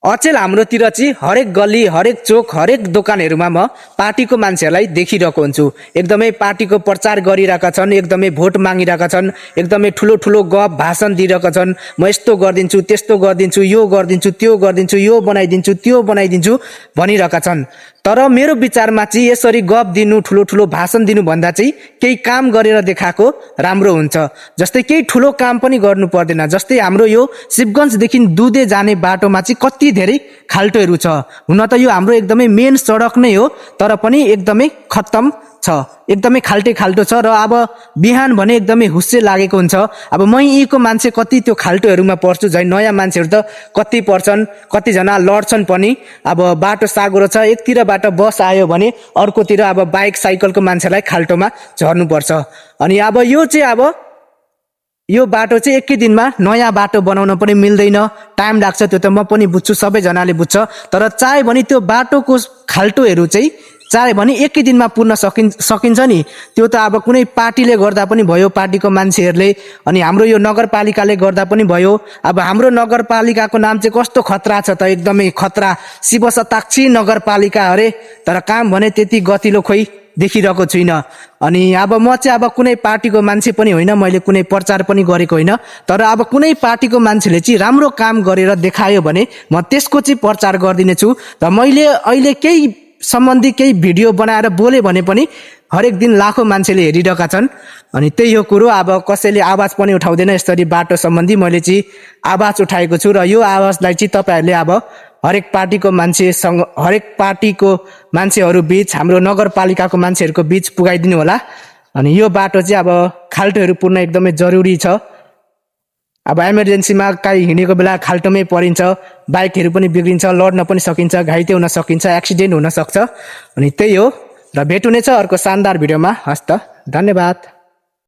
अचेल हाम्रोतिर चाहिँ हरेक गल्ली हरेक चोक हरेक दोकानहरूमा म पार्टीको मान्छेहरूलाई देखिरहेको हुन्छु। एकदमै पार्टीको प्रचार गरिरहेका छन्, एकदमै भोट मागिरहेका छन्, एकदमै ठुलो ठुलो गफ भाषण दिइरहेका छन्। म यस्तो गरिदिन्छु, त्यस्तो गरिदिन्छु, यो गरिदिन्छु, त्यो गरिदिन्छु, यो बनाइदिन्छु, त्यो बनाइदिन्छु भनिरहेका छन्। तर मेरो विचारमा चाहिँ यसरी गफ दिनु, ठुलो ठुलो भाषण दिनु भन्दा चाहिँ केही काम गरेर देखाएको राम्रो हुन्छ। जस्तै केही ठुलो काम पनि गर्नु पर्दैन। जस्तै हाम्रो यो शिवगञ्जदेखि दुधे जाने बाटोमा चाहिँ कति धेरै खाल्टोहरू छ। हुन त यो हाम्रो एकदमै मेन सडक नै हो, तर पनि एकदमै खत्तम छ, एकदमै खाल्टो छ। र अब बिहान भने एकदमै हुस्से लागेको हुन्छ। अब मै यहीँको मान्छे कति त्यो खाल्टोहरूमा पर्छु, झै नयाँ मान्छेहरू त कति पर्छन्, कतिजना लड्छन् पनि। अब बाटो सागरो छ, एकतिरबाट बस आयो भने अर्कोतिर अब बाइक साइकलको मान्छेलाई खाल्टोमा झर्नुपर्छ। अनि अब यो बाटो चाहिँ एकै दिनमा नयाँ बाटो बनाउन पनि मिल्दैन, टाइम लाग्छ। त्यो त म पनि बुझ्छु, सबैजनाले बुझ्छ। तर चाहे भने त्यो बाटोको खाल्टोहरू चाहिँ चाहे भने एकै दिनमा पुर्न सकिन्छ नि। त्यो त अब कुनै पार्टीले गर्दा पनि भयो, पार्टीको मान्छेहरूले, अनि हाम्रो यो नगरपालिकाले गर्दा पनि भयो। अब हाम्रो नगरपालिकाको नाम चाहिँ कस्तो खतरा छ त, एकदमै खतरा, शिव शताक्षी नगरपालिका अरे। तर काम भने त्यति गतिलो खोइ देखिरहेको छुइनँ। अनि अब म चाहिँ अब कुनै पार्टीको मान्छे पनि होइन, मैले कुनै प्रचार पनि गरेको होइन। तर अब कुनै पार्टीको मान्छेले चाहिँ राम्रो काम गरेर देखायो भने म त्यसको चाहिँ प्रचार गरिदिनेछु। र मैले अहिले केही सम्बन्धी केही भिडियो बनाएर बोले भने पनि हरेक दिन लाखौँ मान्छेले हेरिरहेका छन्। अनि त्यही हो कुरो। अब कसैले आवाज पनि उठाउँदैन यसरी बाटो सम्बन्धी, मैले चाहिँ आवाज उठाएको छु। र यो आवाजलाई चाहिँ तपाईँहरूले अब हरेक पार्टीको मान्छेसँग, हरेक पार्टीको मान्छेहरू बीच, हाम्रो नगरपालिकाको मान्छेहरूको बीच पुगाइदिनु होला। अनि यो बाटो चाहिँ अब खाल्टोहरू पुर्न एकदमै जरुरी छ। अब इमर्जेन्सीमा काहीँ हिँडेको बेला खाल्टोमै परिन्छ, बाइकहरू पनि बिग्रिन्छ, लड्न पनि सकिन्छ, घाइते हुन सकिन्छ, एक्सिडेन्ट हुन सक्छ। अनि त्यही हो। र भेट हुनेछ अर्को शानदार भिडियोमा। हस्त, धन्यवाद।